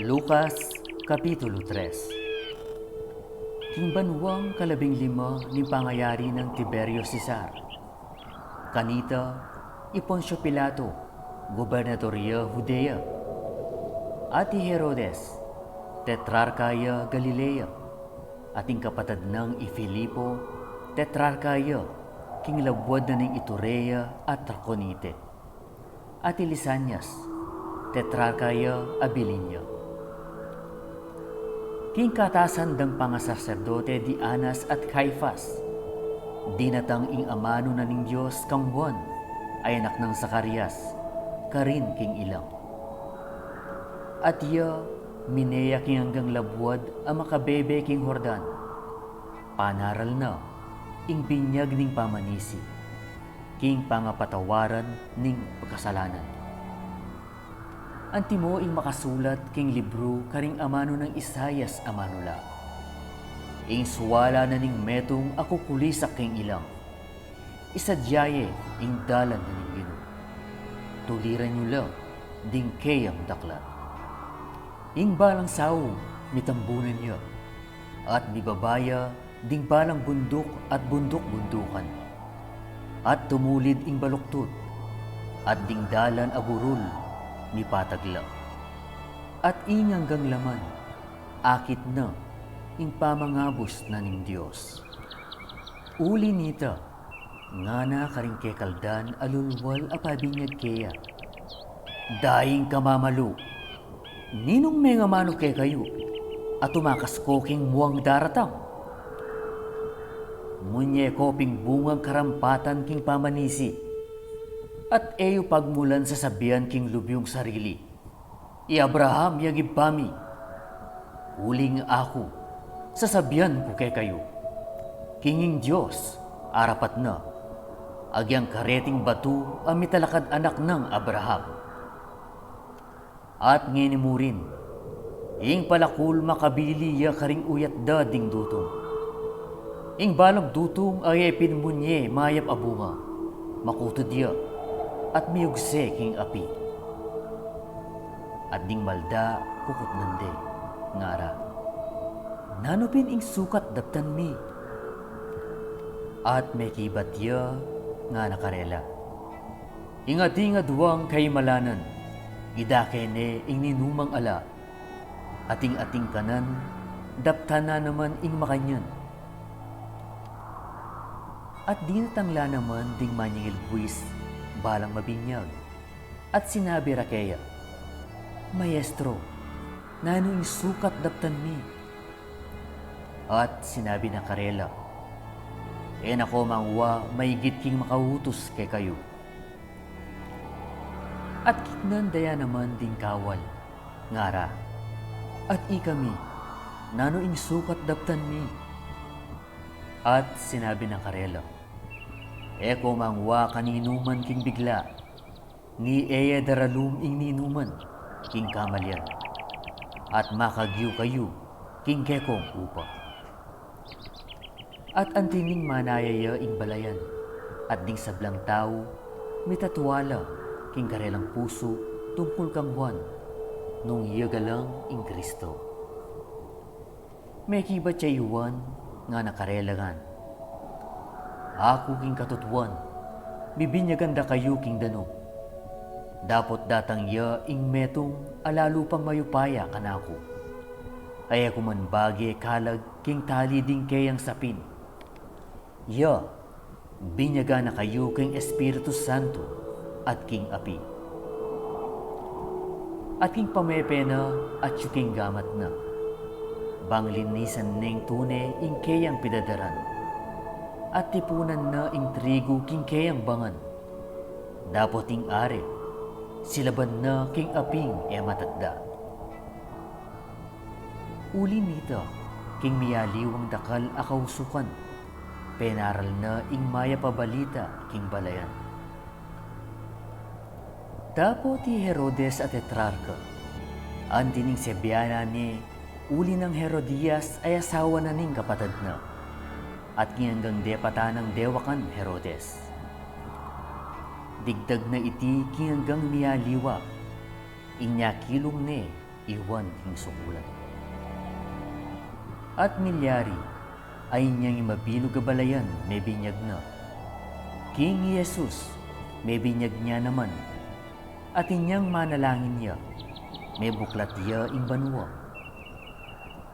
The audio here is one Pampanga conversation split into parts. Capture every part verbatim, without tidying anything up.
Lucas, Kapitulo tres. King banuang kalabing lima ning pangayari nang Tiberio Cesar, kanita i Poncio Pilato, gobernador ya Judea, at i Herodes, tetrarka ya Galilea, at ing kapatad nang i Filipo, tetrarka ya king labuad na ning Iturea at Traconite, at i Lisanias, tetrarka ya Abilinia. King katasan dang pangasaserdote di Anas at Caifas, dinatang ing amanu na ning Dios kang Juan, a anak nang Zacarias, karin king ilang. At iya, mine ya king anggang labuad a makabebe king Jordan, panaral na ing binyag ning pamanisi, king pangapatawaran ning kasalanan. Antimo ing makasulat king libru karing amanu nang Isaias a manula: Ing suwala na ning metung a kukulisak king ilang. Isadia ye ing dalan na ning Ginu. Tuliran yu la ding keyang daklan. Ing balang saug mitambunan ya, at mibaba ya ding balang bunduk at bunduk-bundukan. At tumulid ing baluktut, at ding dalan a burul mipatag la. At ing anggang laman, akit na ing pamangabus na ning Dios. Uli nita, ngana karing kekaldan a lulwal a pabinyag keya: Daing kamamalu, ninung mengamanu kekayu a tumakas ko king muang daratang? Munye ko ping bungang karampatan king pamanisi, at e yu pagmulan sasabian king lub yung sarili, "I Abraham yang ibpa mi." Uling aku, sasabian ku kekayu, king ing Dios arapat na, agyang kareting batu a mitalakad anak nang Abraham. At ngeni mu rin, ing palakul makabili ya karing uyat da ding dutung. Ing balang dutung a e pin munye mayap a bunga, makutud ya, at miyugse king api. At ding malda kukutnan de, ngara: "Nanu pin ing sukat daptan mi?" At mekibat ya, ngana karela: "Ing ating aduang kaimalanan, idake ne ing ninumang ala, at ing ating kanan, daptan na naman ing makanyan." At dinatang la naman ding manyingil buis balang mabinyag, at sinabi ra keya: "Maestro, nanu ing sukat daptan mi?" At sinabi na karela: "E na ko mangwa maigit king makautus kekayu." At kiknan da ya naman ding kawal, ngara: "At ikami, nanu ing sukat daptan mi?" At sinabi na karela: "E ko mangwa kaninuman king bigla, ni e ye daralum ing ninuman king kamalian, at makagyu kayu king kekong upa." At anti ning manaya ya ing balayan, at ding sablang tau, mitatua la king karelang pusu tungkul kang Juan, nung iya galang ing Kristo. Mekibat ya i Juan, ngana karela ngan: "Aku king katutuan, bibinyagan da kayu king danum. Dapot datang ya ing metung a lalu pang mayupaya kanaku, a e ku man bage kalag king tali ding keyang sapin. Ya, binyagan na kayu king Espiritu Santo at king api. At king pamepe na, atyu king gamat na, bang linisan neng tune ing keyang pidadaran, at tipunan na ing trigu king keyang bangan. Dapot ing ari, silaban na king aping e matatda." Uli nita, king miyaliwang dakal a kausukan, penaral na ing mayap a balita king balayan. Dapot i Herodes a tetrarka, anti ning sebianan ne uli nang Herodias a asawa na ning kapatad na, at king anggang depatan nang dewakan Herodes. Digdag na iti king anggang mialiwa, inya kilung ne iwan king sukulan. At milyari a inyang imabilug a balayan mebinyag na. King i Jesus, mebinyag ne naman, at inyang manalangin ya, mebuklat ya ing banua.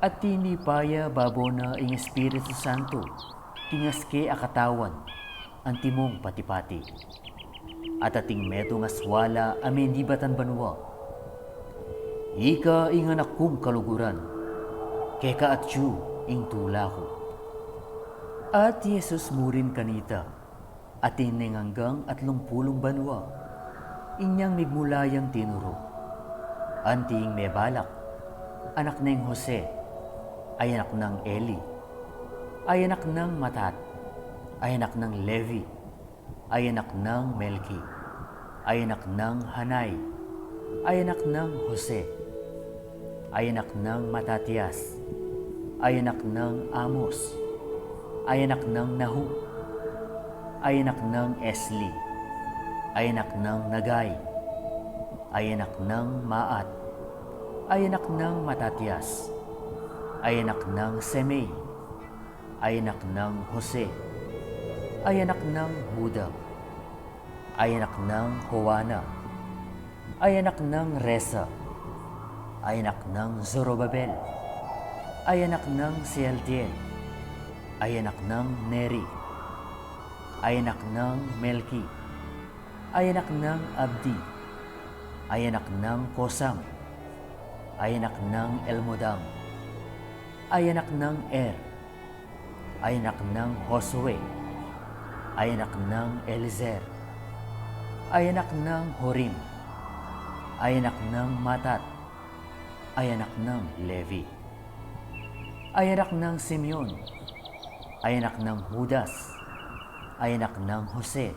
At tinipa ya babo na ing Espiritu Santo, king aske a katawan, antimong patipati. At ating metung a suala a menibatan banua, "Ika ing Anak kung kaluguran, keka atyu ing tula ku." At i Jesus murin kanita, atin neng anggang atlung pulung banua, inyang migmula yang tinuru. Anti ing mebalak, anak neng Jose, ay anak nang Eli, ay anak nang Matat, ay anak nang Levi, ay anak nang Melki, ay anak nang Hanay, ay anak nang Jose, ay anak nang Matatias, ay anak nang Amos, ay anak nang Nahum, ay anak nang Esli, ay anak nang Nagay, ay anak nang Maat, ay anak nang Matatias, ay anak nang Semei, ay anak nang Jose, ay anak nang Juda, ay anak nang Joana, ay anak nang Resa, ay anak nang Zorobabel, ay anak nang Sealtiel, ay anak nang Neri, ay anak nang Melki, ay anak nang Abdi, ay anak nang Kosam, ay anak nang Elmodam, ay anak nang Er, ay anak nang Josue, ay anak nang Eliezer, ay anak nang Jorim, ay anak nang Matat, ay anak nang Levi, ay anak nang Simeon, ay anak nang Judas, ay anak nang Jose,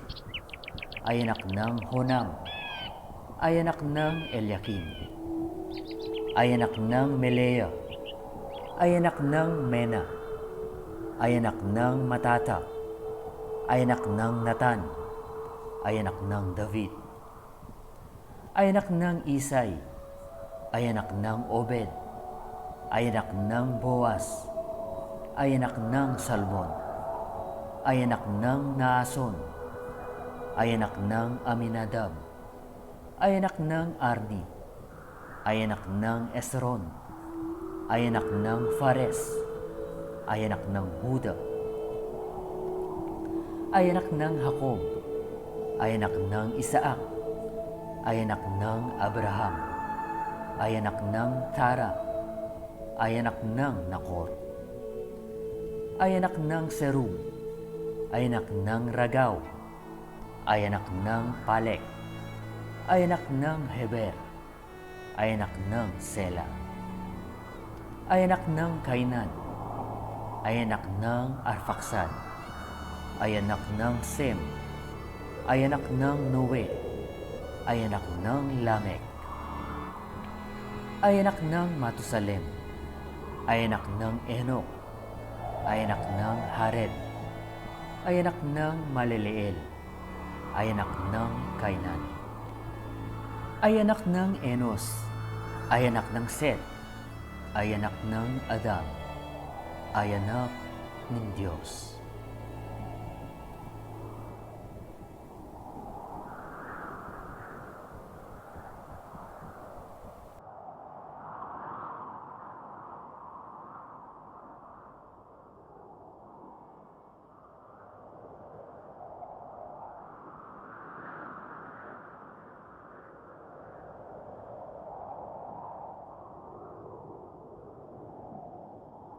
ay anak nang Jonam, ay anak nang Eliakim, ay anak nang Melea, ay anak nang Mena, ay anak nang Matata, ay anak nang Natan, ay anak nang David, ay anak nang Isai, ay anak nang Obed, ay anak nang Boaz, ay anak nang Salmon, ay anak nang Naason, ay anak nang Aminadab, ay anak nang Arni, ay anak nang Esron, ay anak nang Fares, ay anak nang Juda, ay anak nang Jacob, ay anak nang Isaac, ay anak nang Abraham, ay anak nang Tara, ay anak nang Nacor, ay anak nang Serug, ay anak nang Ragau, ay anak nang Palek, ay anak nang Heber, ay anak nang Sela, ay anak nang Cainan, ay anak nang Arfaxad, ay anak nang Sem, ay anak nang Noe, ay anak nang Lamek, ay anak nang Matusalem, ay anak nang Enoc, ay anak nang Jared, ay anak nang Malaleel, ay anak nang Cainan, ay anak nang Enos, ay anak nang Set, ay anak nang Adam, ay anak ning Dios.